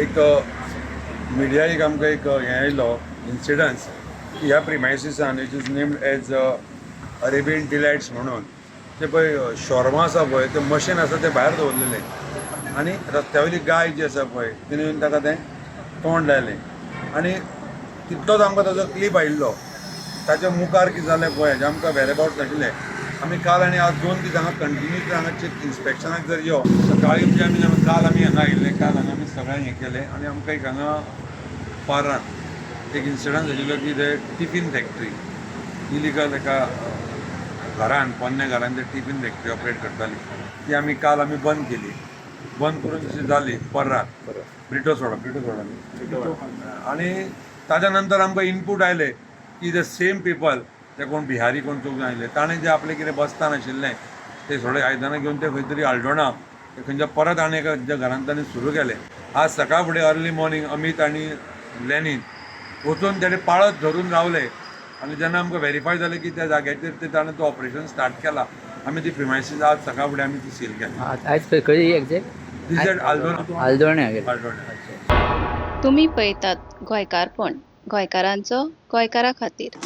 एक मिडिया एक आमकां एक हें आयलो इन्सिडन्स की ह्या प्रिमायसिसान, which is named as Arabian Delights म्हणून, ते पळय शॉर्मा आसा पळय, तें मशीन आसा तें भायर दवरलेलें आनी रस्त्या वयली गाय जी आसा पळय, तिणें येवन ताका तें तोंड लायलें आनी तितलोच आमकां ताजो क्लीप आयिल्लो. ताच्या मुखार कितें जालें पळय, हेजें आमकां वेर नाशिल्लें. आमी काल आनी आज 2 दीस हांगा कंटिन्यूसली हांगा चेक इन्स्पेक्शनाक जर यो सकाळी, म्हणजे आमी काल आमी हांगा आयिल्ले. काल हांगा आमी सगळ्यांक हें केलें आनी आमकां एक हांगा पारान एक इन्सिडंट आशिल्लो की ते टिफीन फॅक्टरी इलिगल एका घरान, पोन्न्या घरान ते टिफीन फॅक्टरी ऑपरेट करताली. ती आमी काल आमी बंद केली. बंद करून तशी जाली पर्रा ब्रिटो सोडा, ब्रिटो सोडा आनी ताच्या नंतर आमकां इनपूट आयले की the same people, ते कोण बिहारी कोण चौग आयले, ताणें जे आपलें कितें बस्तान आशिल्लें ते थोडे आयदनां घेवन ते खंय तरी आल्डोणा ते खंयच्या परत आनी एका खंयच्या घरान ताणें सुरू केलें. आज सकाळ फुडें अर्ली मॉर्निंग अमीत आनी लेनीन वचून तेणे पाळत धरून रावले आनी जेन्ना आमकां व्हेरीफाय जालें की त्या जाग्याचेर ते ताणें तो ऑपरेशन स्टार्ट केला, आमी ती प्रिमायसीस आज सकाळ फुडें आमी ती सील केली. आयज खंय खंय एग्जॅक्ट? दीस एट आल्दोना. आल्दोण्या गेले. आल्दोणा. तुमी पळयतात गोंयकारपण, गोंयकारांचो गोंयकारा खातीर.